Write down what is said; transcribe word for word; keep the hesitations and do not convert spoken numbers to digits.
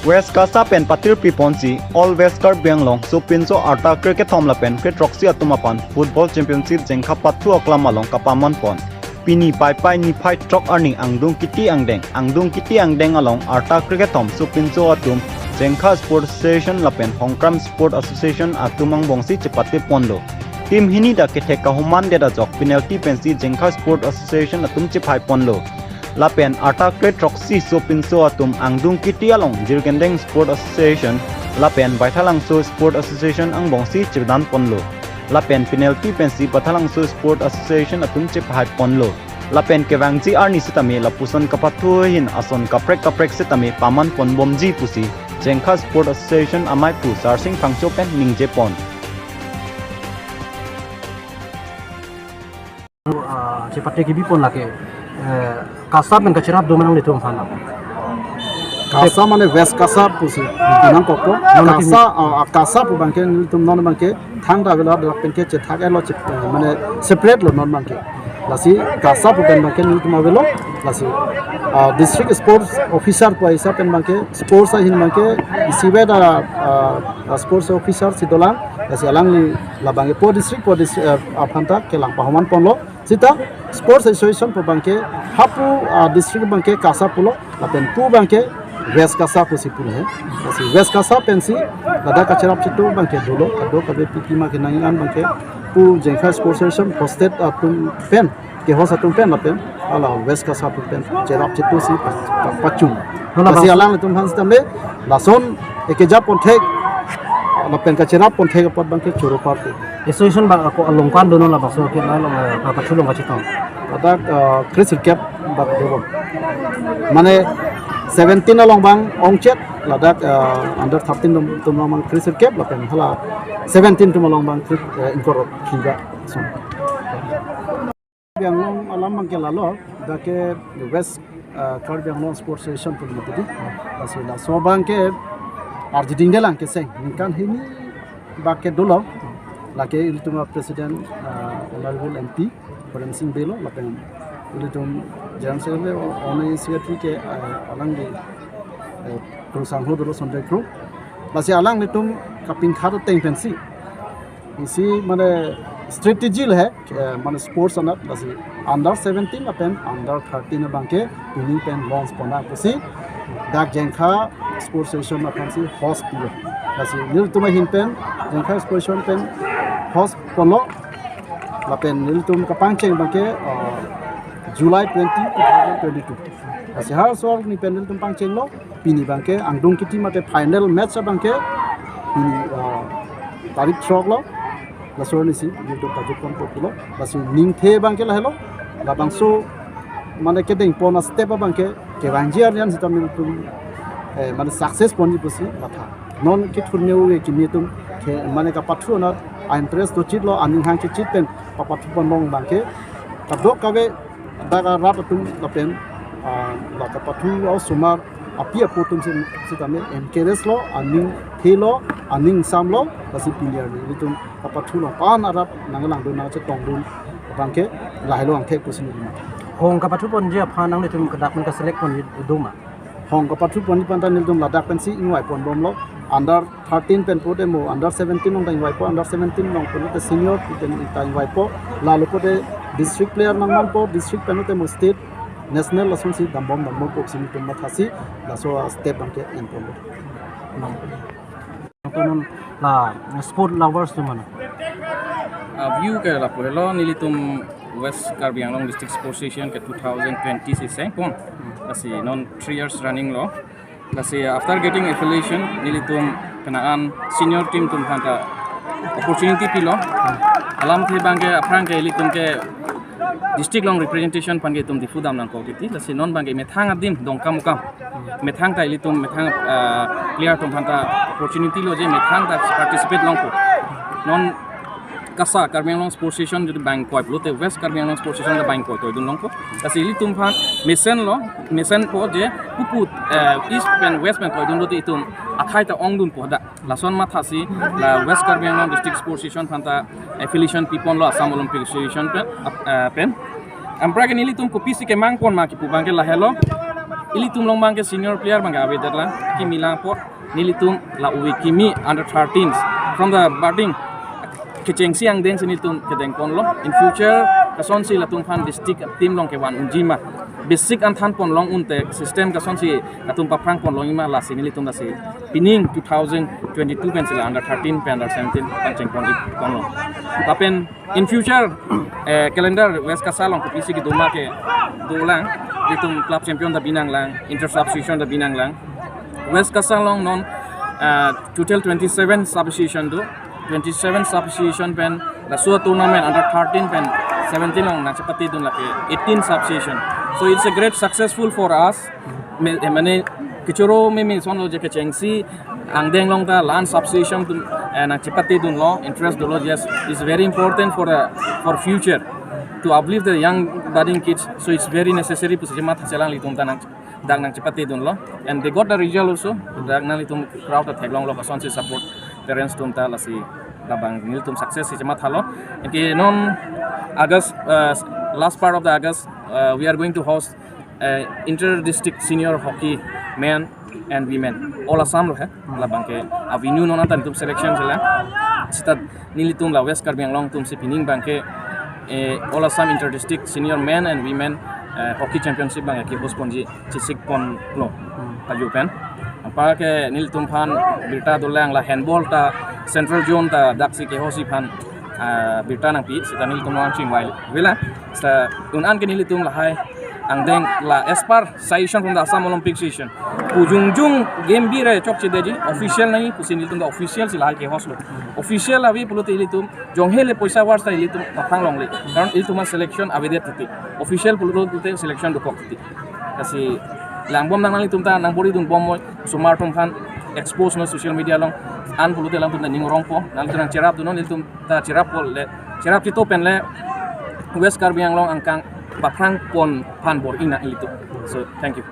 West KASA pen patirpi ponsi All West Karbi Anglong sopinso arta krekethom lapen kretroksi atum aphan Football Championship Jengkha pathu aklam along kapaman pon. Pini Paipai niphai throk arni angdung kiti angdeng, angdung kiti angdeng along arta krekethom sopinso atum Jengkha Sport Association lapen Hongkram Sport Association atum angbongsi chepate ponlo. Team hini ta kethek kahoman det ajok penalty pensi Jengkha Sport Association atum chephai ponlo. Lapen arta kretroksi sopinso atum angdung kiti along Jirgendeng Sport Association lapen Baithalangso Sport Association angbongsi chedan ponlo. Lapen penalty pensi Baithalangso Sport Association atum chephai ponlo. Lapen kevangji arni sitame lapuson kapathu ahin ason kaprek kaprek sitame paman ponbomji pusi Jengkha Sport Association amei pu Sarsing Phangcho pen ningje pon. Ah, chepate kebi pon lake, eh, KASA pen kacherap do ma nanglitum aphan? KASA mane West KASA pusi nangkokpo. Non KASA, ah, KASA pu abangke nelitum non abangke thangta avelo, dak pen ke chethak-etlo, chep-, eh, mane separate lo non abangke. Lasi KASA pu pen abangke nelitum avelo, lasi, ah, District Sports Officer pu ahisap pen abangke, sports ahin abangke, isivet a, ah, ah, sports officer si dolang, lasi alangli labangke po district po district, eh, aphanta kelang pahoman ponlo. Sita Sports Association pu abangke hapu, ah, district abangke KASA pulo, lapen pu abangke West KASA pusi pulo he. Lasi West KASA pensi ladak kacherap chitu abangke dolo, kadokave pipima kenang an abangke pu Jengkha Sports Association hosted atum pen, ke-host atum pen lapen hala West KASA atum pen cherap chitu si pa-, pa-, pachun. Hala lasi bang- alanglitum aphan sitame lason ekeja ponthek lapen kacherap ponthek apot abangke choro party. Association bak ako along kan dono labangso ke la long, eh, kapathu along kachetong. Ladak, eh, kresirkep bak dobo. Mane seventeen along abang ongchot, ladak, eh, under thirteen atum, atum along abang kresirkep, lapen hala seventeen atum along abang kre-, eh, ingkoi ra phli bak. So. Karbi Anglong alam abangke lalo, dak ke West, eh, Karbi Anglong Sports Association pu limited. Lasi laso abangke arjiding delang keseng, ningkan hini bak ke dolo, lake ilitum a-president, ah, Honorable M P Biren Singh Bey lo, lapen ilitum General Secretary, Honorary Secretary ke, ah, alangli, eh, Krung Sangho dolo, Sanjay Krung. Lasi alanglitum kapingkhat ateng pensi isi mane strategy le he, eh, mane sports anat, lasi under seventeen lapen under thirteen abangke pining pen launch pon nang pusi dak Jengkha Sports Association aphansi host piyo. Lasi nelitum ahin pen Jengkha Sports Association pen host ponlo, lapen nelitum kapangcheng abangke, uh, July twenty, two thousand twenty-two. Lasi halaso arni pen nelitum pangchenglo, pini abangke angdung kiti mate final match abangke pini, uh, tarik throk lo, laso arnisi nelitum pajut ponpo pulo. Lasi ningthe abangke lahelo, labangso mane kedeng pon a-step abangke kevangji arni an sitame nelitum, eh, mane success ponji pusi matha. Non kethurneo kimi atum ke mane kapathu anat a-interest dochitlo, aning hangchechit pen kapathu pon long abangke kadokave dak arat atum lapen, ah, la kapathu a-osomar api apo atum si, sitame encourage lo, aning thelo, aning samlo, lasi pini arni ilitum kapathu along pan arat nanglangdun nangchetongdun abangke lahelo angthek pusi nelitum. Hong kapathu ponji aphan nanglitum kedak pen ka-select ponji do ma? Hong kapathu ponji aphanta nelitum ladak pensi ingvai ponbomlo. Under thirteen pen pute mo, under seventeen along ta ingvaipo, under seventeen along pute senior pen ta ingvaipo. Lalo pute district player nangmanpo, district pen pute mo state, national lasonsi dambom dambompo pusi nelitum mathasi laso a-step abangke enponlo. Nonton la sport lovers atum mane. Ah, view ke lapu helo, nelitum West Karbi Anglong District Sports Association ke two thousand twenty si sengpon. Lasi non three years running lo. Lasi after getting affiliation, nelitum penang an senior team atum aphanta opportunity pilo. Alamthe abangke aphrang ke ilitum ke district along representation aphan ke itum Diphu dam nangkok kiti. Lasi non abangke methang adim Dongkamukam, methang ta ilitum methang, ah, player atum aphanta opportunity lo je methang ta participate longpo. Non KASA, Karbi Anglong Sports Association jodi bang ingkoi pulote West Karbi Anglong Sports Association ta bang ingkoi toidun longpo. Lasi ilitum aphan mesenlo, mesenpo je pupu, eh, East pen West pen toidun lote itum akhei ta ongdunpo hadak. Lason mathasi la West Karbi Anglong District Sports Association aphanta affiliation piponlo Assam Olympic Association pen, ap-, eh, pen. Anpra ke nelitum kopisi kemang pon ma kipu abangke lahelo. Ilitum along abangke senior player abangke avedet lang, kimi lang apot nelitum la uvi kimi under thirteens from the budding kechengsi angdeng si nelitum kedeng ponlo. In future kasonsi latum aphan district team along kevan unji ma, basic an than pon long un te system kasonsi latum paphrang pon longji ma, lasi nelitum lasi pining two thousand twenty-two pen si la under thirteen pen under seventeen pangcheng pon ik ponlo. Lapen in future, eh, calendar West Karsar along kopisi kedo ma kedo lang, nelitum club champion ta binang lang, inter sub association ta binang lang. West Karsar along non, eh, total twenty-seven sub association do, twenty-seven sub association pen laso tournament under thirteen pen seventeen along nangchepatedun lake eighteen sub association. So it's a great successful for us. Me, eh, mane kechoro meme asonlo je kechengsi angdeng along ta la-an sub association atum, eh, nangchepatedunlo, interest dolo. Yes, it's very important for the, for future to uplift the young budding kids. So it's very necessary pusi chematha chelang, ilitum ta nang, dak nangchepatedunlo. And they got the result also. Dak nanglitum crowd ta theklonglo, kasonsi support parents atum ta, lasi labang nelitum success si chemathalo. Anke non August, uh, last part of the August, uh, we are going to host, uh, inter district senior hockey men and women, all Assam lo he. Labangke avenue non anta nelitum selection chelang. Seta nelitum la West Karbi Anglong atum si pining abangke, eh, all Assam inter district senior men and women, eh, hockey championship abangke host ponji, chesik ponlo, aju pen. Anparke nelitum aphan birta dolang, la handball ta central zone ta daksi kehosi aphan, ah, birta nangpi, seta nelitum nangchingvai vela. Seta un-an ke nelitum lahai angdeng la as per suggestion from the Assam Olympic Association, pu jongjong game bire chokchedeji, official nangji pusi nelitum ta official si lahai kehostlo. Official ave pulote ilitum jonghe le poisa vars ta ilitum paphrang longle. Karon ilitum selection avedet titi. Official pulote selection dokok titi. Lasi langbom nang, nanglitum ta nangboridun bom moi, osomar atum aphan expose non social media along. An pulote alangtum ta ning rongpo, nangtum nangcherapdun non, ilitum ta cherappo le, cherap chito pen le West Karbi Anglong angkang paphrang pon aphan bor-i nang ilitum. So thank you.